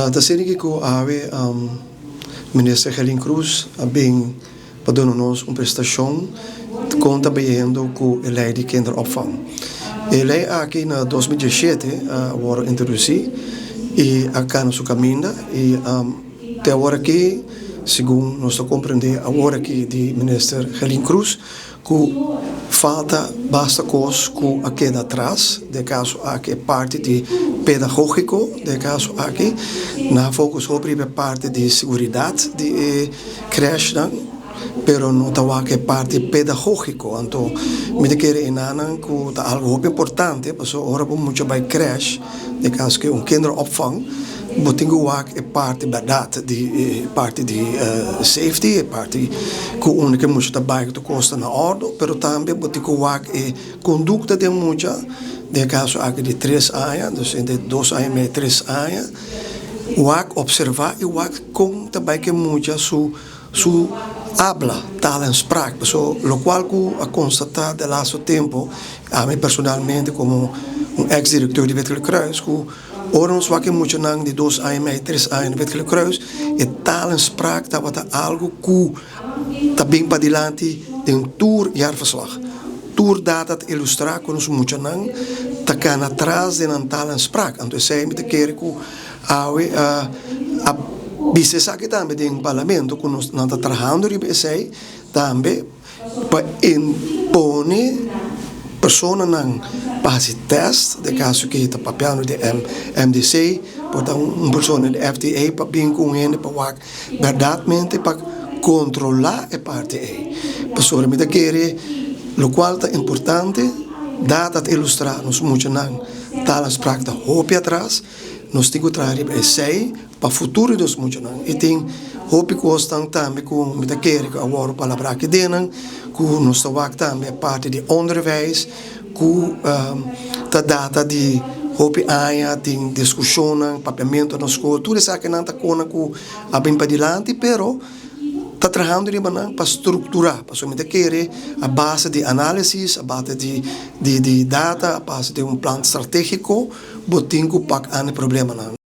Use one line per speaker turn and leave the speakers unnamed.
Ta asina ki ku awe Minister Gerlin Cruz a bin pa duna nos un prestashon kon ta bayendo ku e lei di kinderopvang. E lei aki na 2017 a wòrdu introdusí i a kana su kaminda i te awor aki segun nos ta komprendé awor aki di Minister Gerlin Cruz Ku falta basta kos ku a keda atras, den e kaso aki e parti di pedagógiko, den e kaso aki nan a focus hopi riba e parti di seguridat di e krèshnan, pero no ta wak e parti pedagógiko. Anto mi ta kere enanan ku ta algu hopi importante, pasobra ora bo mucha bai krèsh, Den kaso ku un kinderopvang, bo tin ku wak e parti bèrdat di e parti di safety, e parti ku unda ku e mucha ta bai ku ta kosta na òrdu, pero tambe bo tin ku wak e kondukta di e mucha, den e kaso aki di tres aña, dus entre dos aña i mei tres aña, wak, opservá i wak kon ta bai ku e mucha su Su habla, taal en spraak, paso locual cu a constata de laatste tempo, ami personalmente como un ex directeur di Wit Kruis, cu ora nos wak e muchanan di dos aña y mei, tres aña na Wit Kruis, e taal en spraak tabata algo cu ta bin padilanti den tur jaarverslag. Tur data ta ilustra cu nos muchanan ta cana atras den nan taal en spraak. Anto esey mi ta kere cu Awe a bisa esaki tambe den parlamento ku nos nan ta trahando riba esei tambe pa impone personanan pa hasi tèst den kaso ke ta papiando di MDC por ta un persona di FDA pa bin ku un hende pa wak bèrdatmente pa kontrolá e parti ei pasobra mi ta kere lokual ta importante data ta ilustrá nos muchanan ta las prak ta hopi atras. Nos tin ku traha riba esei pa futuro di nos muchanan. I tin hopi kosnan tambe ku mi ta kere ku a wòrdu palabrá aki dennan, ku nos ta wak tambe e parti di onderwijs ku ta data di hopi aña, tin diskushonnan, papiamentu na skol, tur esakinan ta kona ku a bin padilanti, pero ta trahando riba nan pa strukturá, pasobra mi ta kere a base di análisis, a base di data, a base di un plan stratégiko. Bo tin ku pak an e problemanan.